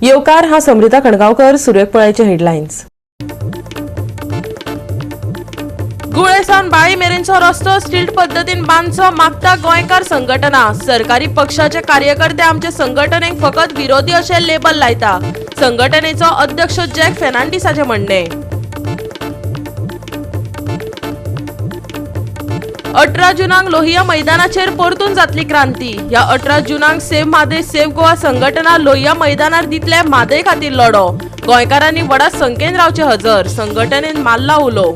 येवकार हा समृता खणगांवकर. सुरवेक पळयाचे हेडलायन्स. गुळे सावन बाळी मेरेनचो रस्तो स्टिल्ट पद्दतीन बांदचो मागता गोंयकार संघटना. सरकारी पक्षाचे कार्यकर्ते आमचे संघटनेक फकत विरोधी अशें लेबल लायता, संघटनेचो अध्यक्ष जॅक फेर्नांडीसाचें म्हणणें. 18 जुनाक लोहिया मैदानाचेर परतून जातली क्रांती. ह्या 18 जुनाक सेव्ह म्हादय सेव्ह गोवा संघटना लोहिया मैदानार दितले म्हादय खातीर लढो. गोंयकारांनी व्हडा संख्येन रावचे हजर, संघटनेन मारला उलो.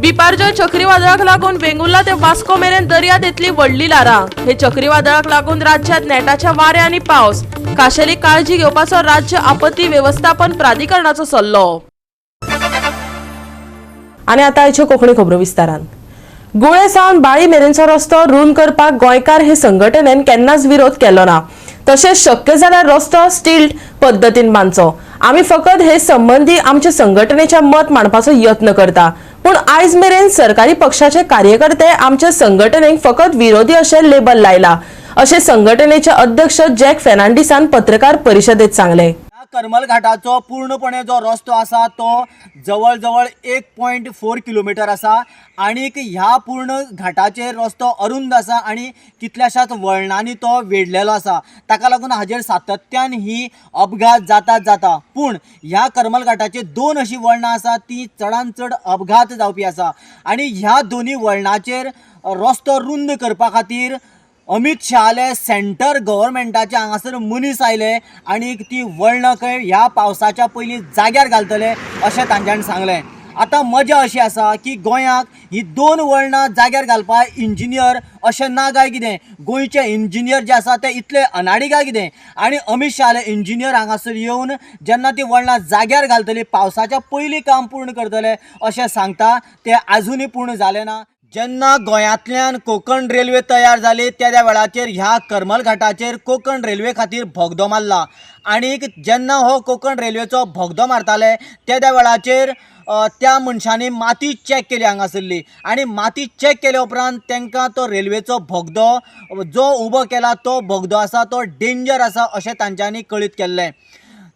बिपारजॉय चक्रीवादळाक लागून वेंगुर्ला ते वास्को मेरेन दर्यांत येतली व्हडली ल्हारां. हे चक्रीवादळाक लागून राज्यांत नेटाच्या वारें आनी पावस. खाशेली काळजी घेवपाचो राज्य आपत्ती वेवस्थापन प्राधिकरणाचो सल्लो. आनी आतां आयच्यो कोंकणी खबरो विस्तारान. गुळे सावन बाळी मेरेनचो रस्तो रूंद करपाक गोंयकार हे संघटनेन केन्नाच विरोध केलो ना. तशेंच शक्य जाल्यार रस्तो स्टिल्ट पद्दतीन बांदचो. आमी फकत हे संबंदी आमच्या संघटनेचे मत मांडपाचो यत्न करता, पूण आयज मेरेन सरकारी पक्षाचे कार्यकर्ते आमच्या संघटनेक फकत विरोधी अशें लेबल लायला, अशें संघटनेचे अध्यक्ष जॅक फेर्नांडीसान पत्रकार परिशदेत सांगलें. ह्या करमल घाटाचो पूर्णपणे जो रस्तो आसा तो जवळ जवळ 1.4 किलोमिटर आसा आनीक ह्या पूर्ण घाटाचेर रस्तो अरुंद आसा आनी कितल्याशाच वळणांनी तो वेडलेलो आसा. ताका लागून हाजेर सातत्यान ही अपघात जाता जाता. पूण ह्या करमल घाटाचेर दोन अशीं वळणां आसा ती चडान चड अपघात जावपी आसा आनी ह्या दोनी वळणाचेर रस्तो रुंद करपा खातीर अमीत शहाले सेंटर गव्हर्मेंटाचे हांगासर मनीस आयले आनी ती वळणां खंय ह्या पावसाच्या पयलीं जाग्यार घालतले अशें तांच्यांनी सांगलें. आतां मजा अशी आसा की गोंयाक ही दोन वळणां जाग्यार घालपाक इंजिनियर अशें ना काय कितें? गोंयचे इंजिनियर जे आसा ते इतले अनाडी काय कितें? आनी अमीत शहाले इंजिनियर हांगासर येवन जेन्ना ती वळणां जाग्यार घालतली, पावसाच्या पयलीं काम पूर्ण करतले अशें सांगता, ते आजुनूय पूर्ण जालें ना. जेन्ना गोंयांतल्यान कोंकण रेल्वे तयार जाली त्या वेळाचेर ह्या करमल घाटाचेर कोंकण रेल्वे खातीर भोगदो मारला आनीक जेन्ना हो कोंकण रेल्वेचो भोगदो मारताले त्या वेळाचेर त्या मनशांनी माती चॅक केली हांगासरली आनी माती चॅक केल्या उपरांत तांकां तो रेल्वेचो भोगदो जो उबो केला तो भोगदो आसा तो डेंजर आसा अशें तांच्यांनी कळीत केल्लें.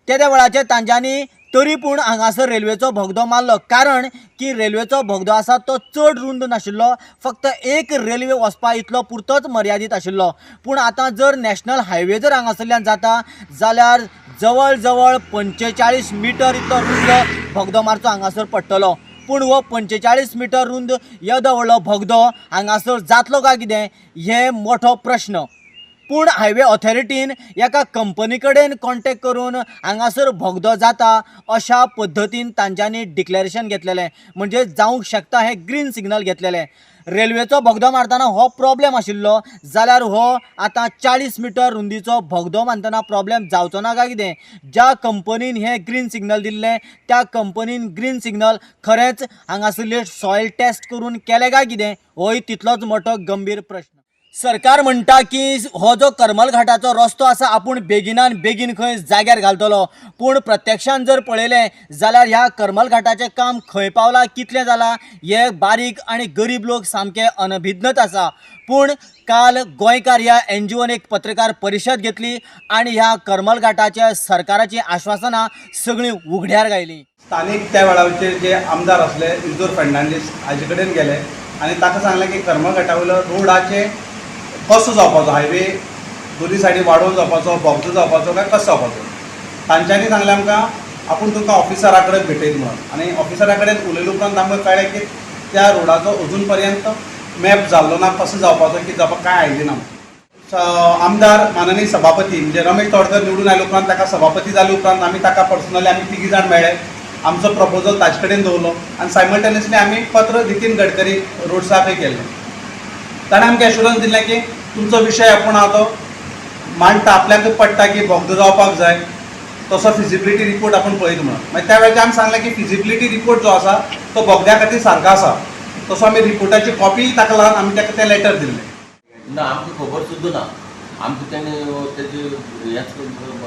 त्या वेळाचेर तांच्यांनी तरी पूण हांगासर रेल्वेचो भोगदो मारलो, कारण की रेल्वेचो भोगदो आसा तो चड रुंद नाशिल्लो, फक्त एक रेल्वे वचपा इतलो पुरतोच मर्यादीत आशिल्लो. पूण आतां जर नॅशनल हायवे जर हांगासरल्यान जाता जाल्यार जवळ जवळ 45 मिटर इतलो रुंद भोगदो मारचो हांगासर पडटलो. पूण हो 45 मिटर रुंद येदो व्हडलो भोगदो हांगासर जातलो काय कितें हें मोठो प्रश्न. पूण हायवे ऑथॉरिटीन एका कंपनी कडेन कॉन्टेक्ट करून हांगासर भोगदो जाता अशा पद्दतीन तांच्यांनी डिक्लेरेशन घेतलेलें, म्हणजे जावंक शकता हें ग्रीन सिग्नल घेतलेलें. रेल्वेचो भोगदो मारतना हो प्रॉब्लेम आशिल्लो जाल्यार हो आतां 40 मिटर रुंदीचो भोगदो मारतना प्रॉब्लेम जावचो ना काय कितें? ज्या कंपनीन हें ग्रीन सिग्नल दिल्लें त्या कंपनीन ग्रीन सिग्नल खरेंच हांगासरले सॉयल टेस्ट करून केलें काय कितें, होय तितलोच मोठो गंभीर प्रश्न. सरकार म्हणटा की हो जो करमल घाटाचो रस्तो आसा आपूण बेगिनान बेगीन खंय जाग्यार घालतलो, पूण प्रत्यक्षान जर पळयलें जाल्यार ह्या करमल घाटाचें काम खंय पावलां, कितलें जालां हे बारीक आनी गरीब लोक सामके अनभिज्ञच आसा. पूण काल गोंयकार ह्या एनजीओन एक पत्रकार परिशद घेतली आनी ह्या करमल घाटाच्या सरकाराचीं आश्वासनां सगळीं उघड्यार घायलीं. स्थानीक त्या वेळाचेर जे आमदार आसले इजोर फेर्नांडीस हाजे कडेन गेले आनी ताका सांगलें की करमल घाटा वयलो रोडाचे कसो जावपाचो, हायवे दोनी सायडी वाडोवन जावपाचो, बोगदो जावपाचो काय कसो जावपाचो. तांच्यांनी सांगलें आमकां आपूण तुमकां ऑफिसरा कडेन भेटयत म्हणून, आनी ऑफिसरा कडेन उलयले उपरांत आमकां कळ्ळें की त्या रोडाचो अजून पर्यंत मॅप जाल्लो ना, कसो जावपाचो कितें जावपाक कांय आयडिया ना. आमदार माननीय सभापती म्हणजे रमेश तवडकर निवडून आयले उपरांत ताका सभापती जाले उपरांत आमी ताका पर्सनली आमी तिगी जाण मेळ्ळे, आमचो प्रपोजल ताजे कडेन दवरलो आनी सायमल्टेनियसली आमी पत्र नितीन गडकरी रोड्साकय केल्लें. ताणें आमकां एश्युरन्स दिलें की तुमचो विशय आपूण आहा तो मांडटा, आपल्याकूय पडटा की बोगदो जावपाक जाय, तसो फिजिबिलिटी रिपोर्ट आपूण पळयता म्हणून. मागीर त्या वेळार आमी सांगलें की फिजिबिलिटी रिपोर्ट जो आसा तो बोगद्या खातीर सारको आसा, तसो आमी रिपोर्टाची कॉपी ताका लावन आमी ताका तें लेटर दिल्लें. ना, आमकां खबर सुद्दां ना, आमकां तेणें तेजे हेंच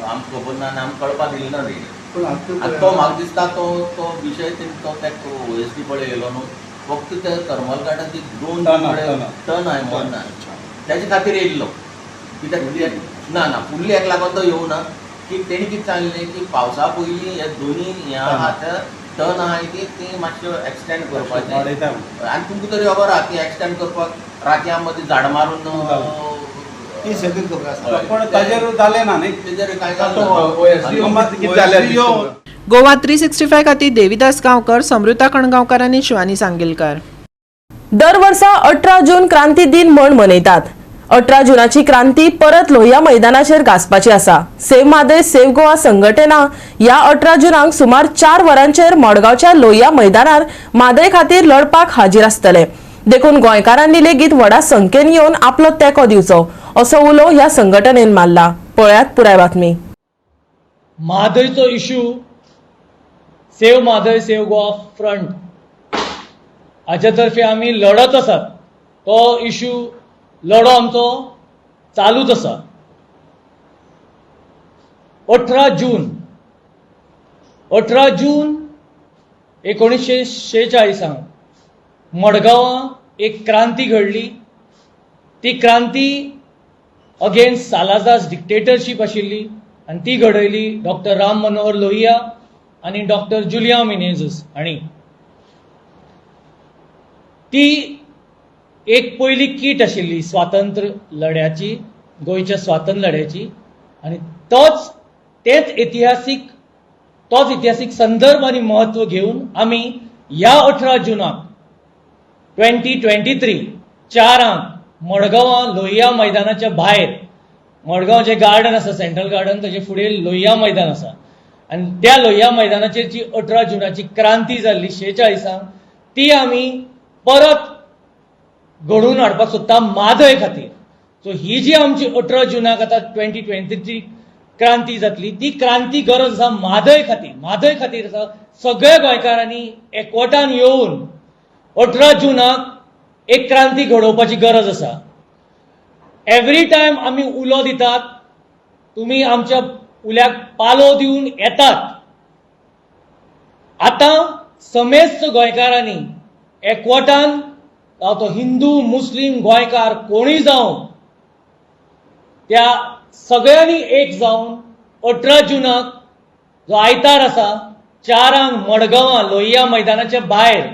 आमकां खबर ना आनी आमकां कळपाक दिलें ना तेणी. आनी तो म्हाका दिसता तो तो विशय तेणी तो ताका ओएसडी पळय येयलो न्हू, फक्त त्या करमल घाटाची दोन टर्न टर्न आहा, मोड ना, तेजे खातीर येयल्लो. कित्याक ना ना, फुडली हेका लागून तो येवना की तेणी कितें सांगलें की पावसा पयलीं हे दोनी हे आहा ते टर्न आहाय ती ती मातश्यो एक्सटेंड करपाचें. वाडयता. आनी तुमकां तरी खबर आहा की एक्सटेंड करपाक राती मदीं झाडां मारून ती सगळी खबर आसा. हय. पण ताजेर जालें ना न्ही. तेजेर कांय तो जालें ना. कितें जालें? गोवा 365 खातीर देविदास गांवकर, समृता कणगांवकर आनी शिवानी सांगेलकार. दर वर्सा 18 जून क्रांती दिन म्हण मनयतात. 18 जुनाची क्रांती परत लोहिया मैदानाचेर गाजपाची आसा. सेव्ह म्हादय सेव्ह गोवा संघटना ह्या 18 जुनाक सुमार 4 वरांचेर मडगांवच्या लोहिया मैदानार म्हादय खातीर लढपाक हाजीर आसतले. देखून गोंयकारांनी लेगीत व्हडा संख्येन येवन आपलो तेंको दिवचो असो उलो ह्या संघटनेन मारला. पळयात पुराय बातमी. म्हादयचो issue save Mhadei save Goa front हाचे तर्फे आमी लढत आसात. तो इशू लढो आमचो चालूच आसा. 18 जून 1946 मडगांवां एक क्रांती घडली. ती क्रांती अगेन्स्ट सालाझार्स डिक्टेटरशीप आशिल्ली आनी ती घडयली डॉक्टर राम मनोहर लोहिया आनी डॉक्टर जुलिया मिनेझस हांणी. ती एक पयली कीट आशिल्ली स्वातंत्र्य लढ्याची, गोंयच्या स्वातंत्र्य लढ्याची. आनी तोच इतिहासीक संदर्भ आनी म्हत्व घेवन आमी ह्या 18 जुनाक 2023 4 मडगांवां लोहिया मैदानाच्या भायर, मडगांव जें गार्डन आसा सेंट्रल गार्डन ताजे फुडें लोहिया मैदान आसा आनी त्या लोहिया मैदानाचेर जी 18 जुनाची क्रांती जाल्ली 46 ती आमी परत घडोवन हाडपाक सोदता म्हादय खातीर. सो ही जी आमची 18 जुनाक आतां 2023 क्रांती जातली ती क्रांती गरज आसा म्हादय खातीर. म्हादय खातीर आसा सगळ्या गोंयकारांनी एकवटान येवन 18 जुनाक एक क्रांती घडोवपाची गरज आसा. एवरी टायम आमी उलो दितात, तुमी आमच्या उल्याक पालो दिवन येतात. आतां समेस्त गोंयकारांनी एकवटान, जावं तो हिंदू मुस्लीम गोंयकार कोणूय जावं, त्या सगळ्यांनी एक जावन 18 जुनाक जो आयतार आसा 4 मडगांवां लोहिया मैदानाच्या भायर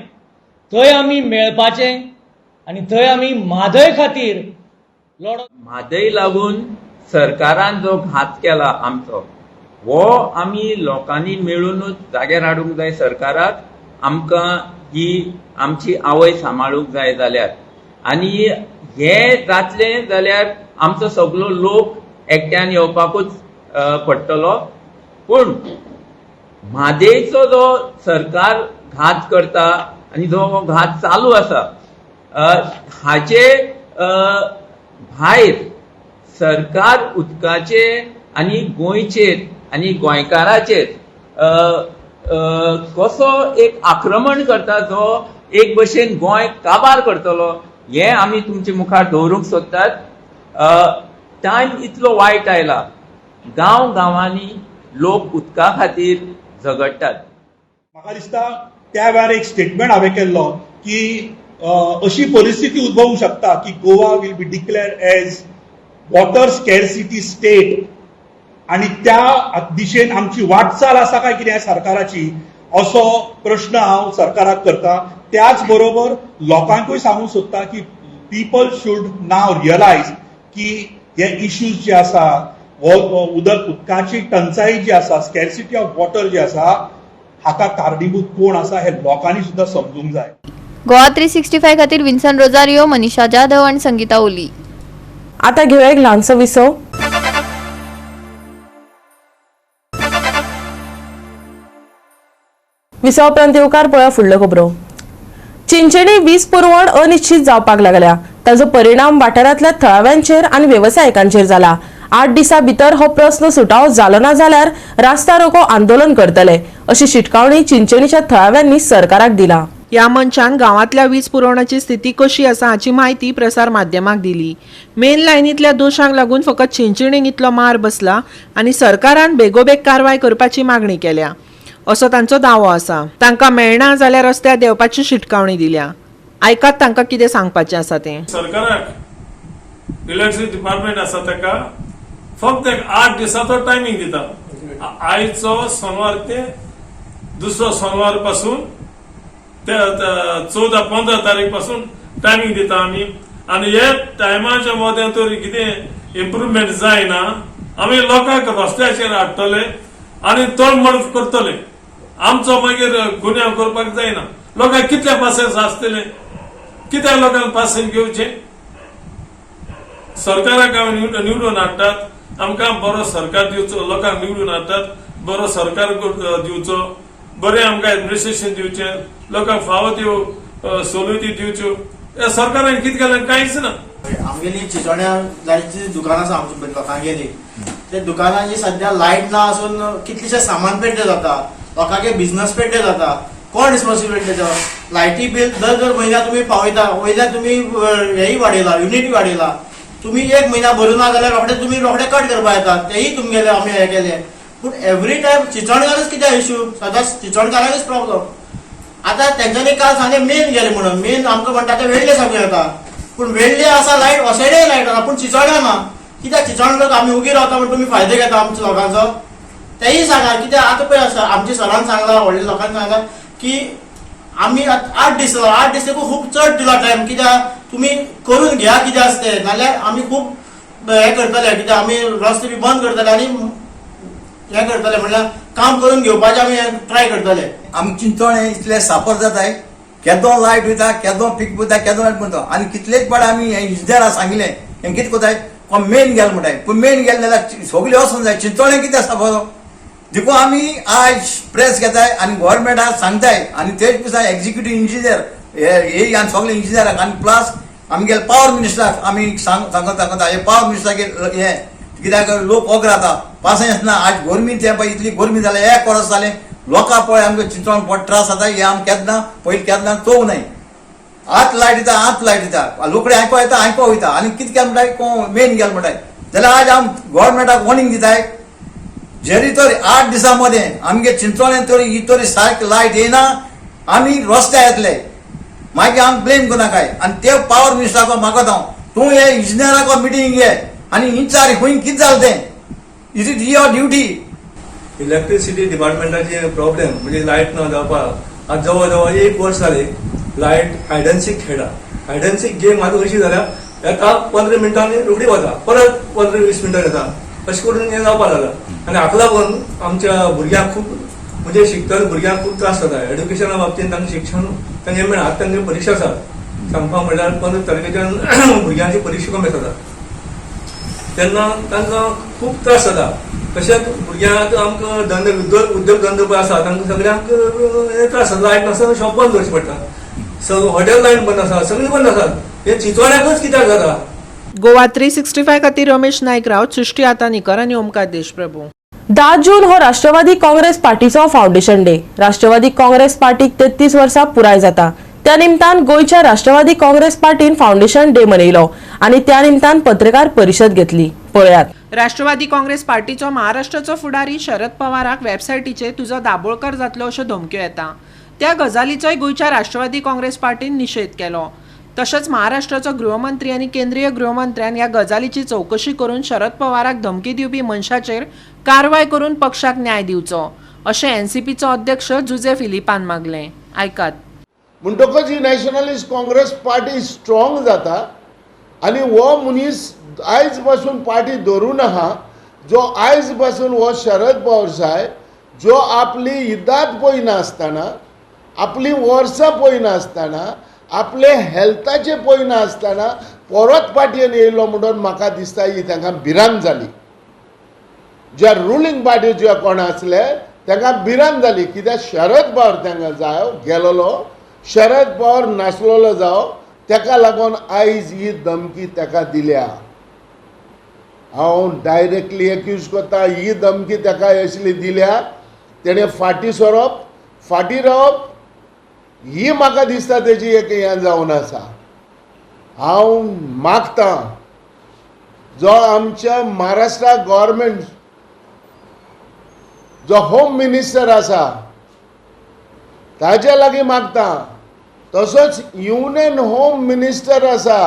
थंय आमी मेळपाचें आनी थंय आमी म्हादय खातीर लढो. म्हादय लागून सरकारान जो घात केला आमचो हो आमी लोकांनी मेळुनूच जाग्यार हाडूंक जाय. सरकाराक आमकां ही आमची आवय सांबाळूंक जाय जाल्यार, आनी हें जातलें जाल्यार आमचो सगलो लोक एकट्यान येवपाकूच पडटलो. पूण म्हादयचो जो सरकार घात करता आनी जो घात चालू आसा हाचे भायर सरकार उदकाचे आनी गोंयचेर आनी गोंयकाराचेर कसो एक आक्रमण करता, जो एक भशेन गोंय काबार करतलो, हें आमी तुमचे मुखार दवरूंक सोदतात. टायम इतलो वायट आयला, गांव गांवांनी लोक उदका खातीर झगडटात. म्हाका दिसता त्या वेळार एक स्टेटमेंट हांवें केल्लो की अशी परिस्थिती उद्भवूंक शकता की Goa will be declared as water scarcity state, आनी त्या दिशेन आमची वाटचाल आसा काय कितें सरकाराची, असो प्रश्न हांव सरकाराक करता. त्याच बरोबर लोकांकूय सांगूंक सोदता की पीपल should now realise की हे इश्यूज जे आसा, हो उदक उदकाची टंचाई जी आसा, स्कॅर्सिटी ऑफ वॉटर जी आसा, हाका कारणीभूत कोण आसा हे लोकांनी सुद्दां समजूंक जाय. गोवा 365 खातीर विन्सन रोजारियो, मनीषा जाधव आणि संगीता ओली. आता घेऊया एक ल्हानसो विसव. विसव उपरांत येवकार पळया फुडल्यो खबरो. चिंचणी वीज पुरवण अनिश्चित जावपाक लागल्या. ताजो परिणाम वाठारांतल्या थळाव्यांचेर आनी वेवसायिकांचेर जाला. 8 दिसां भितर हो प्रस्न सुटावो जालो ना जाल्यार रास्ता रोको आंदोलन करतले अशी शिटकावणी चिंचणीच्या थळाव्यांनी सरकाराक दिला. ह्या मंचान गांवांतल्या वीज पुरवणाची स्थिती कशी आसा हाची म्हायती प्रसार माध्यमाक दिली. मेन लायनींतल्या दोशांक लागून फकत चिंचणीक इतलो मार बसला आनी सरकारान बेगोबेग कारवाय करपाची मागणी केल्या असो तांचो दावो आसा. तांकां मेळना जाल्यार रस्त्यार देंवपाची शिटकावणी दिल्या. आयकात तांकां कितें सांगपाचें आसा तें. सरकाराक इलेक्ट्रिसिटी डिपार्टमेंट आसा ताका फक्त एक 8 दिसाचो टायमींग दिता. आयचो सोनवार ते दुसरो सोनवार पासून ते 14-15 तारीख पासून टायमींग दिता आमी. आनी हे टायमाच्या मदें तर कितें इम्प्रुवमेंट जायना आमी लोकांक रस्त्याचेर हाडटले आनी तळमळ करतले. आमचो मागीर गुन्यांव करपाक जायना. लोकांक कितले पासेस आसतले, कित्याक लोकांक पासेस घेवचे? सरकाराक आमी निवडून हाडटात, आमकां बरो सरकार दिवचो, लोकांक निवडून हाडटात, बरो सरकार दिवचो, बरें आमकां एडमिनिस्ट्रेशन दिवचें, लोकांक फावो त्यो सवलती दिवच्यो. ह्या सरकारान कितें केलें? कांयच ना. आमगेली चिचोण्या लायटीची दुकान आसा आमच्या लोकांगेली. ते दुकानाची सद्या लायट ना आसून कितलेशे सामान पेड्डे जाता, लोकांगे बिजनस पेड्डे जाता. कोण रिस्पॉन्सिबिलिटी तेजो? लायटी बील दर दर म्हयन्या तुमी पावयता, वयल्यान तुमी हेय वाडयला, युनिट वाडयला. तुमी एक म्हयन्या भरूं ना जाल्यार रोखडे तुमी रोखडे कट करपा येता, तेय तुमगेले आमी हें केले. पूण एवरी टायम चिचोणकारच कित्याक इशू? सदांच चिचोणकाराकच प्रॉब्लम. आतां तेंच्यांनी काल सांगलें मेन गेले म्हणून, मेन आमकां म्हणटा ते वेडले सांगूं येता, पूण वेडले आसा लायट, वसायडय लायट आसा, पूण चिचोण्या ना. कित्याक चिचोण लोक आमी उगी रावता म्हण तुमी फायदो घेता आमच्या लोकांचो? तेय सांगा कित्याक. आतां पळय आसा आमच्या सरान सांगला, व्हडल्या लोकांनी सांगला की आमी 8 दीस दिला, 8 दीस खूब चड दिला टायम, कित्याक तुमी करून घ्या कितें आसा तें, नाल्यार आमी खूब हें करतले, कित्याक आमी रस्ते बी बंद करतले आनी हें करतले, म्हणल्यार काम करून घेवपाचें आमी ट्राय करतले. आमचे चिंचोणे इतले सापर जाताय, केदो लायट वयता, केदो पीक वयता, केदो लायट वयता. आनी कितलेच पाट आमी हे इंजिनियराक सांगिल्लें, हें कितें करताय, कोण मेन गेल म्हणटाय, पूण मेन गेले जाल्यार सगळे वचूंक जाय. चिंचोणे कितें आसा बरो देखून आमी आयज प्रेस घेताय आनी गव्हर्मेंटाक सांगताय आनी तेच दिसा एक्झिक्युटीव इंजिनियर हे आनी सगळे इंजिनियराक आनी प्लस आमगेले पावर मिनिस्टराक आमी सांगता सांगता हे पावर मिनिस्टराक हे कित्याक लोक ओग रावता, पासांस ना. आज गोरमी ते पळय इतली गोरमी जाल्या, एक वर्स जालें लोकां पळय आमकां चिंचोण पोट त्रास जाता. हे आम केन्ना पयलीं केन्ना चोवं न्हय. आत लायट दिता, आत लायट दिता, लोकडी आयको येता, आयको वयता. आनी कितें केलें म्हणटाय, कोण मेन गेलें म्हणटाय. जाल्यार आज आम गव्हर्मेंटाक वॉर्निंग दिताय, जरी तर 8 दिसां मदें आमगे चिंचोणे तरी ही तरी सारकी लायट येयना, आमी रस्त्यार येतले, मागीर आम ब्लेम करनाकाय. आनी ते पावर मिनिस्टराक मागता हांव, तूं हे इंजिनियराक मिटींग घे आनी इंचार खंय कितें जालें तें, is it your duty. Electricity डिपार्टमेंटाचे प्रॉब्लेम म्हणजे लायट ना जावपाक आज जवळ जवळ 1 वर्स जालें. लायट हायड एंड सीक खेळटा, हायड एंड सीक गेम आतां अशी जाल्या, येता 15 मिनटांनी रोखडी वता, परत 15-20 मिनटां येता, अशें करून हें जावपाक लागलां. आनी हाका लागून आमच्या भुरग्यांक खूब म्हणजे शिकतना भुरग्यांक खूब त्रास जाता. एड्युकेशना बाबतींत तांकां शिक्षण तांकां मेळना. आतां तांची परिक्षा आसा, सांगपा म्हणल्यार 15 तारखेच्यान भुरग्यांची परिक्षा कमी जाता, तेन्ना तांकां खूब त्रास जाता. तशेंच भुरग्यांक आमकां धंदे उद्योग धंदो पळय आसा तांकां सगळ्यांक हे त्रास जाता. लायट नासतना शॉप बंद करचें पडटा, हॉटेल लायन बंद आसा, सगळीं बंद आसात. हे चिंचोण्याकच कित्याक जाता? गोवा 365 खातीर रमेश नायक रावत, सृष्टी आतानीकर आनी ओमकार देशप्रभू. 10 जून हो राष्ट्रवादी काँग्रेस पार्टीचो फावंडेशन डे. राष्ट्रवादी काँग्रेस पार्टीक 33 वर्सां पुराय जाता. त्या निमतान गोंयच्या राष्ट्रवादी काँग्रेस पार्टीन फावंडेशन डे मनयलो आनी त्या निमतान पत्रकार परिशद घेतली. पळयात. राष्ट्रवादी काँग्रेस पार्टीचो महाराष्ट्राचो फुडारी शरद पवाराक वेबसायटीचेर तुजो दाबोळकर जातलो अश्यो धमक्यो येता. त्या गजालीचोय गोंयच्या राष्ट्रवादी काँग्रेस पार्टीन निशेध केलो. तशेंच महाराष्ट्राचो गृहमंत्री आनी केंद्रीय गृहमंत्र्यान ह्या गजालीची चवकशी करून शरद पवाराक धमकी दिवपी मनशाचेर कारवाय करून पक्षाक न्याय दिवचो अशें एनसीपीचो अध्यक्ष जुजे फिलिपान मागलें. आयकात. म्हणटकच ही नॅशनलिस्ट काँग्रेस पार्टी स्ट्रॉंग जाता आनी हो मनीस आयज पासून पार्टी धरून आहा, जो आयज पासून हो शरद पवार साहेब जो आपली इदाद पळयनासतना, आपली वर्सां पळयनासतना, आपले हेल्थाचें पळयनासतना परत पार्टयेन येयलो म्हणून म्हाका दिसता ही तांकां भिरांत जाली. ज्या रुलींग पार्टी ज्या कोण आसले तांकां भिरांत जाली, कित्याक शरद पवार तांकां जाय गेलोलो, शरद पवार नासलेलो जावं, ताका लागून आयज ही धमकी ताका दिल्या. हांव डायरेक्टली एक्यूज करता, ही धमकी ताका असली दिल्या, तेणें फाटीं सरप, फाटीं रावप ही म्हाका दिसता तेजी एक हें जावन आसा. हांव मागतां जो आमच्या महाराष्ट्रा गव्हर्मेंट जो होम मिनिस्टर आसा ताजे लागीं मागता, तसोच युनियन होम मिनिस्टर आसा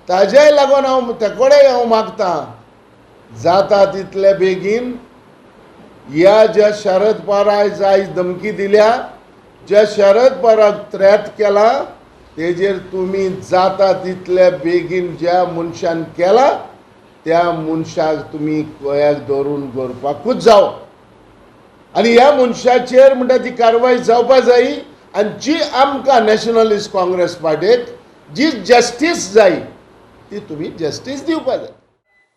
ताजेय लागून हांव तेकोडेय हांव मागता, जाता तितले बेगीन ह्या ज्या शरद पवार आयज आयज धमकी दिल्या, ज्या शरद पवाराक थ्रेट केला तेजेर तुमी जाता तितले बेगीन ज्या मनशान केला त्या मनशाक तुमी गोंयाक धरून दवरपाकूच जावो आनी ह्या मनशाचेर म्हणटा ती कारवाय जावपा जाय आनी जी आमकां नॅशनलिस्ट काँग्रेस पार्टीक जी जस्टीस जाय ती तुमी जस्टीस दिवपा जाय.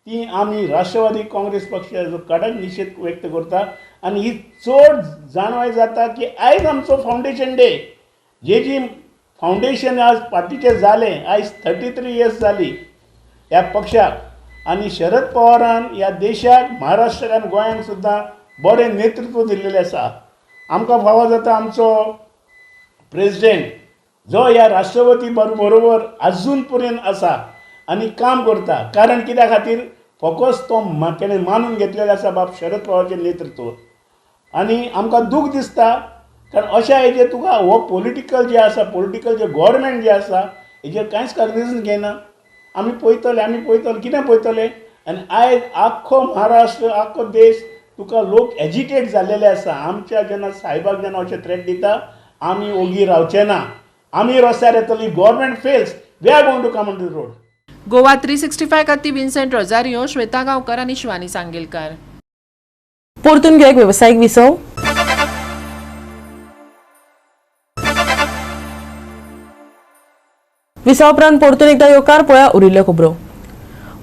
ती आमी राष्ट्रवादी काँग्रेस पक्षाचो कडक निशेध व्यक्त करता आनी ही चड जाणवाय जाता की आयज आमचो फावंडेशन डे, जे जी फावंडेशन आज पार्टीचें जालें, आयज 33 इयर्स जाली ह्या पक्षाक आनी शरद पवारान ह्या देशाक, महाराष्ट्राक आनी गोंयांक सुद्दां बरें नेतृत्व दिल्लेलें आसा. आमकां फावो जाता आमचो प्रेजिडेंट जो ह्या राष्ट्रवादी बरोबर आजून पर्यंत आसा आनी काम करता, कारण कित्या खातीर फोकस तो तेणें मानून घेतलेलो आसा बाब शरद पवाराचें नेतृत्व. आनी आमकां दूख दिसता कारण अशा हेजेर तुका हो पॉलिटिकल जे आसा, पॉलिटिकल जे गव्हर्मेंट जे आसा हेजेर कांयच कॉग्निजन्स घेयना. आमी पळयतले, आमी पळयतले, कितें पळयतले? आनी आयज आख्खो महाराष्ट्र, आख्खो देश तुका लोक एजिटेट जाल्लेले आसा. आमच्या जेन्ना सायबाक जेन्ना अशें थ्रेट दिता आमी ओगी रावचे ना, आमी रस्त्यार येतली. Government fails, we are going to come on the road. Goa 365 खातीर विन्सेंट रोजारियो, श्वेता गांवकर आनी शिवानी सांगेलकार. परतून घेवया एक वेवसायीक विसव. विसवा उपरांत परतून एकदा येवकार. पळया उरिल्ल्यो खबरो.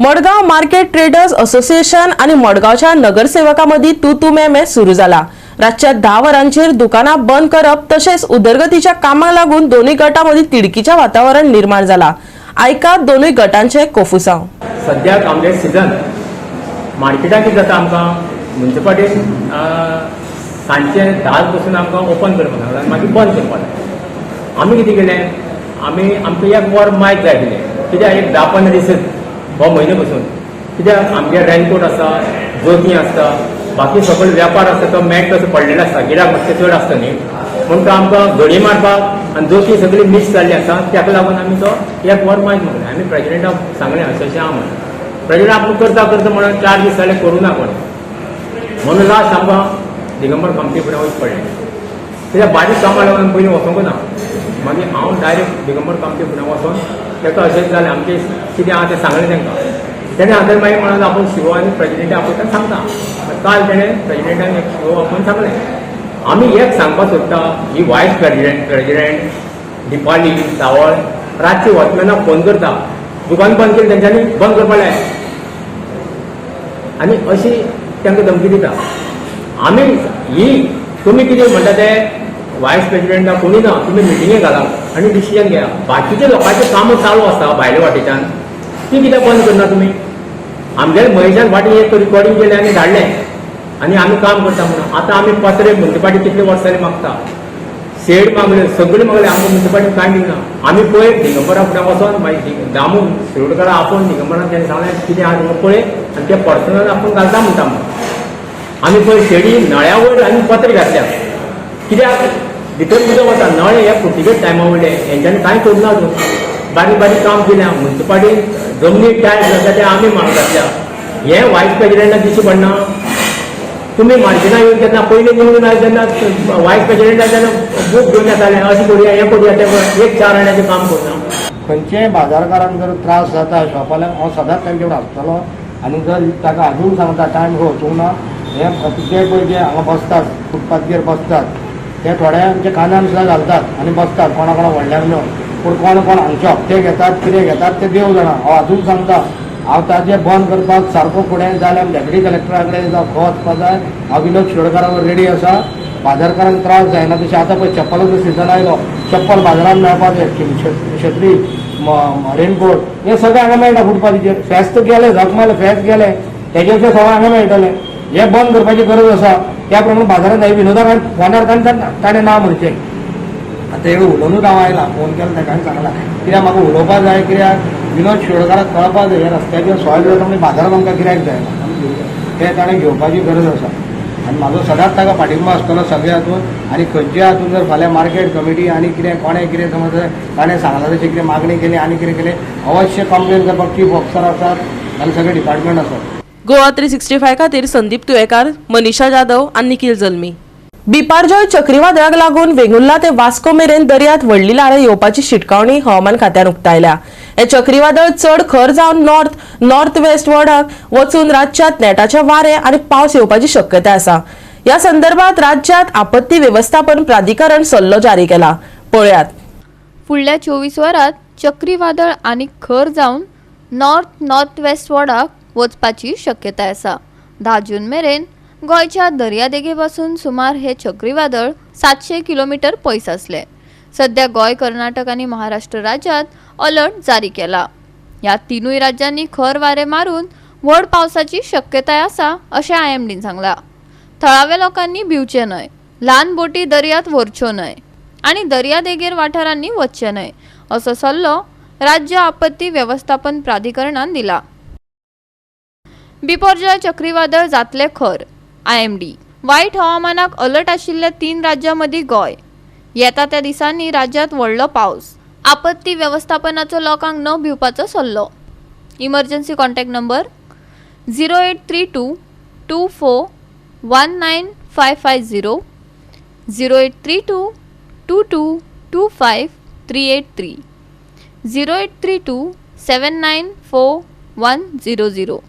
मडगांव मार्केट ट्रेडर्स असोसिएशन आनी मडगांवच्या नगरसेवका मदीं तू तू मे मे सुरू जाला. रातच्या 10 वरांचेर दुकानां बंद करप तशेंच उदरगतीच्या कामाक लागून दोनूय गटां मदीं तिडकीचें वातावरण निर्माण जाला. आयकात दोनूय गटांचे कोफुसांव. सद्याक आमगे सिजन मार्केटाक कितें जाता, आमकां मुन्सिपालिटीन सांजचे 10 पसून आमकां ओपन करपाक सांगलां आनी मागीर बंद करपाक जाय. आमी कितें केलें, आमी आमकां एक वर मायक जाय आशिल्लें, कित्याक एक 10-15 दीस हो म्हयनो पसून, कित्याक आमगे रेनकोट आसा, जोतीं आसता, बाकी सगळे वेपार आसता तो मॅट कसो पडलेलो आसता, गिराक मातशें चड आसता न्ही, म्हूण तो आमकां घडी मारपाक आनी जोतीं सगळीं मिक्स जाल्लीं आसा, ताका लागून आमी तो एक वर मायक मागलें. आमी प्रेजिडेंटाक सांगलें अशें अशें आहा म्हणून. प्रेजिडेंट आपूण करता करता म्हणून 4 दीस जाले करूं ना कोणें, म्हणून लास्ट आमकां दिगंबर कामती फुडें वचचें पडलें. कित्याक बारीक कामां लागून पयलीं वचोंक ना, मागीर हांव डायरेक्ट दिगंबर कामती फुडें वचोन ताका अशेंच जालें आमचें कितें आहा तें सांगलें तांकां. तेणें हांगा मागीर म्हणून आपूण शिवो आनी प्रेजिडेंटा आपोवन सांगता. काल तेणें प्रेजिडेंटान एक शिवो आपोवन सांगलें. आमी एक सांगपाक सोदता, ही वायस प्रेजिडेंट दीपाली सावळ रातची वॉचमॅनाक फोन करता, दुकान बंद केलें तेंच्यांनी बंद करपाक लाय आनी अशी तांकां धमकी दिता. आमी ही तुमी कितें म्हणटा ते वायस प्रेजिडेंटाक कोणी ना, तुमी मिटिंगे घालात आनी डिसिजन घेया. बाकीच्या लोकांचें कामां चालू आसता भायले वाटेच्यान, ती कित्याक बंद करना तुमी? आमगेले महेशान फाटीं एक रिकॉर्डिंग केलें आनी धाडलें आनी आमी काम करता म्हणून. आतां आमी पत्रे मुन्सिपालिटी कितले वर्सां जालीं मागता, शेड मागले, सगळें मागलें, आमकां मुन्सिपालिटी कांय दिना. आमी पळय दिगंबरा फुडें वचोन मागीर दामू शिरोडकारा आपोवन दिगंबरान तेणें सांगलें कितें आहा तुमकां पळय आनी ते पर्सनल आपूण घालता म्हणटा म्हणून. आमी पळय शेडी नळ्या वयर आमी पत्रे घातल्या, कित्याक भितर उदक वता, नळे हे पुर्तुगेज टायमा वयले, हेंच्यांनी कांय करूं ना अजून. बारीक बारीक काम केल्या मुन्सिपालिटीन, जमनी टायल्स घातल्या ते आमी माल घातल्या. हें वायस प्रेजिडेंटाक दिश्टी पडना. तुमी मार्केटान येवन जेन्ना पयलीं निवडून आयले तेन्ना वायस प्रेजिडेंटाक तेन्ना बूक घेवन येताले, अशें करुया हें करुया तें करुया, एक 4 आण्याचें काम करना. खंयचेय बाजारकारांक जर त्रास जाता शॉपवाल्यांक, हांव सदांच तांचे कडेन आसतलो आनी जर ताका अजून सांगता टायम खंय वचूंक ना, हे जे पळय जे हांगा बसतात फुटपाथीचेर बसतात ते थोडे आमच्या कानान सुद्दां घालतात आनी बसतात कोणा कोणा व्हडल्यांक मेळून, पूण कोण कोण हांगचे हप्ते घेतात कितें घेतात ते देव जाणा. हांव अजून सांगता, हांव ताजें बंद करपाक सारको फुडें जाल्यार डेप्युटी कलेक्टरा कडेन जावं खंय वचपा जाय, हांव विनोद शिरोडकारा बरोबर रेडी आसा. बाजारकारांक त्रास जायना तशें आतां पळय चप्पलाचो सिजन आयलो, चप्पल बाजारांत मेळपाक जाय, छत्री, रेनकोट हें सगळें हांगा मेळटा फुटपाथीचेर. फेस्त गेलें, झक मारलें, फेस्त गेलें, तेजेर सगळें हांगा मेळटलें. हें बंद करपाची गरज आसा. त्या प्रमाणे बाजारांत विनोदाक फोनार ताणें ना म्हणचें. आतां हें उलोवनूच हांव आयला, फोन केलो ताका आनी सांगलां कित्याक म्हाका उलोवपाक जाय, कित्याक विनोद शिरोडकाराक कळपाक जाय हे रस्त्याचेर सॉयल जाता म्हणजे बाजारांत आमकां गिरायक जायना, तें ताणें घेवपाची गरज आसा. आनी म्हाजो सदांच ताका पाठिंबो आसतलो सगळ्या हातून. आनी खंयच्या हातून जर फाल्यां मार्केट कमिटी आनी कितें कोणें कितें समज ताणें सांगलां तशें कितें मागणी केली आनी कितें केलें, अवश्य कंप्लेन करपाक चीफ ऑफिसर आसात आनी सगळे डिपार्टमेंट आसात. गोवा 365 खातीर संदीप तुयेकार, मनीषा जाधव आनी निखिल जल्मी. बिपारजॉय चक्रीवादळाक लागून वेंगुर्ला ते वास्को मेरेन दर्यांत व्हडली ल्हारां येवपाची शिटकावणी हवामान खात्यान उक्तायल्या. हे चक्रीवादळ चड खर जावन नॉर्थ नॉर्थ वेस्ट वडाक वचून राज्यांत नेटाचे वारे आनी पावस येवपाची शक्यताय आसा. ह्या संदर्भात राज्यांत आपत्ती वेवस्थापन प्राधिकरण सल्लो जारी केला. पळयात. फुडल्या 24 वरांत चक्रीवादळ आनी खर जावन नॉर्थ नॉर्थ वेस्ट वडाक वचपाची शक्यताय आसा. 10 जून मेरेन गोंयच्या दर्यादेगे पासून सुमार हे चक्रीवादळ 700 किलोमीटर पयस आसले. सध्या गोंय, कर्नाटक आनी महाराष्ट्र राज्यांत अलर्ट जारी केला. ह्या तिनूय राज्यांनी खर वारे मारून व्हड पावसाची शक्यताय आसा अशें आयएमडीन सांगला. थळाव्या लोकांनी भिवचें न्हय, ल्हान बोटी दर्यांत व्हरच्यो न्हय आनी दर्यादेगेर वाठारांनी वचचें न्हय असो सल्लो राज्य आपत्ती वेवस्थापन प्राधिकरणान दिला. बिपरजॉय चक्रीवादळ जातले खर. आयएमडी. वायट हवामानाक अलर्ट आशिल्ल्या 3 राज्यां मदीं गोंय. येता त्या दिसांनी राज्यांत व्हडलो पावस. आपत्ती वेवस्थापनाचो लोकांक न भिवपाचो सल्लो. Emergency contact number 0832 24 19550, 0832 22 25 383, 0832 794 100.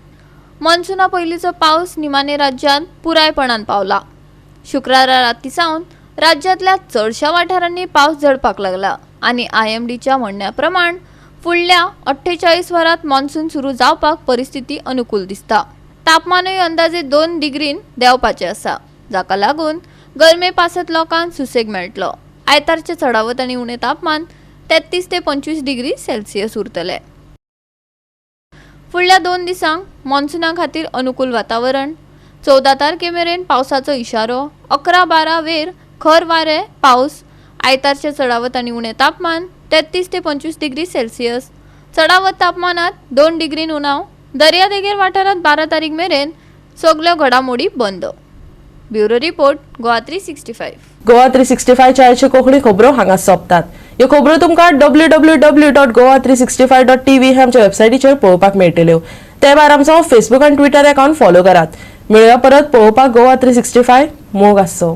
मॉन्सुना पयलींचो पावस निमाणे राज्यांत पुरायपणान पावला. शुक्रारा राती सावन राज्यांतल्या चडशा वाठारांनी पावस झडपाक लागला आनी आयएमडीच्या म्हणण्या प्रमाण फुडल्या 48 वरांत मॉन्सून सुरू जावपाक परिस्थिती अनुकूल दिसता. तापमानूय अंदाजे 2 डिग्रीन देंवपाचें आसा, जाका लागून गरमे पासत लोकांक सुसेग मेळटलो. आयतारचें चडावत आनी उणें तापमान 33 ते 25 डिग्री सेल्सियस उरतलें. फुडल्या 2 दिसांक मॉन्सुना खातीर अनुकूल वातावरण. 14 तारखे मेरेन पावसाचो इशारो. 11-12 वेर खर वारे पावस. आयतारचें चडावत आनी उणें तापमान 33 ते 25 डिग्री सेल्सियस. चडावत तापमानात 2 डिग्रीन उणाव. दर्यादेगेर वाठारांत 12 तारीख मेरेन सगल्यो घडामोडी बंद. Bureau report, Goa 365. Goa 365 Konkani खबरो हांगा सोंपतात. ह्यो खबरो तुमकां www.goa365.tv हे आमच्या वेबसायटीचेर पळोवपाक मेळटल्यो. ते भायर आमचो फेसबूक आनी ट्विटर अकाउंट फॉलो करात. मेळुया परत पळोवपाक गोवा 365. मोग आसचो.